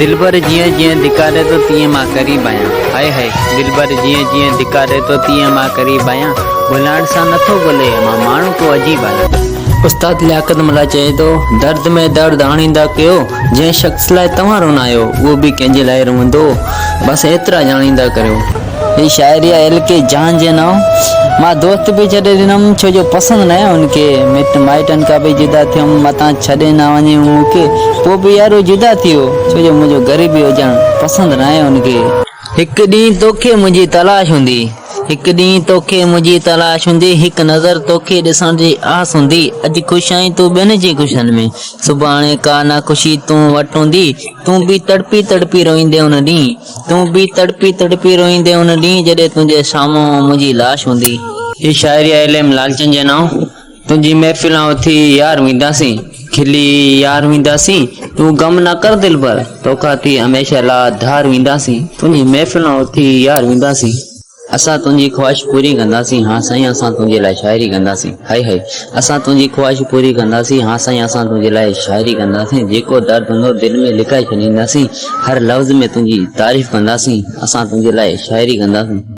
دلبر جيئن جيئن ڌڪاري ٿو تيئن مان قريب آهيان هائي هائي دلبر جيئن جيئن ڌڪاري ٿو تيئن مان قريب آهيان ڀلائڻ سان نٿو ڀلي مان ماڻهو ڪو عجيب آهيان. استاد لياقت ملاح چئي ٿو، درد ۾ درد آڻيندا ڪيو، جنهن شخص لاء توهان رونايو، اهو به ڪنهن جي لاء روئندو، بس ايترا ڄاڻيندا ڪريو. هي شاعري آهي ايل ڪي جان جي نانء. مان دوست به ڇڏي ڏنم ڇو جو پسند نه آيو هن کي. مٽ مائٽن کان به جدا ٿيم متان ڇڏي نه وڃي هو مون کي. پوء به يارو جدا ٿي ويو ڇو جو منهنجو غريبي هجڻ پسند نه آيو هن کي. هڪ ڏينهن توکي منهنجي تلاش هوندي. هڪ ڏينهن توکي منهنجي تلاش هوندي. هڪ نظر توکي ڏسڻ جي آس هوندي. اڄ خوش آهين تون ٻين جي خوشين ۾. سڀاڻي ڪا ناخوشي تون وٽ هوندي. تون به تڙپي تڙپي روئيندين ان ڏينهن. تون به تڙپي تڙپي روئيندين ان ڏينهن جڏهن تنهنجي سامهون منهنجي لاش هوندي. هي شاعري آهي عليم لالچند جي نانء. تنهنجي محفلان اٿي يار وينداسين، کلي يار وينداسين، تون غم نه ڪر دلبر، توکان ٿي هميشه لا ڌار وينداسين، تنهنجي محفلان اٿي يار وينداسين. اسان تنهنجي خواهش پوري ڪنداسين، ها سائين اسان تنهنجي لاء شاعري ڪنداسين، هائي هائي اسان تنهنجي خواهش پوري ڪنداسين، ها سائين اسان تنهنجي لاء شاعري ڪنداسين، جيڪو درد هوندو دل ۾ لڪائي ڇڏينداسين، هر لفظ ۾ تنهنجي تعريف ڪنداسين، اسان تنهنجي لاء شاعري ڪنداسين.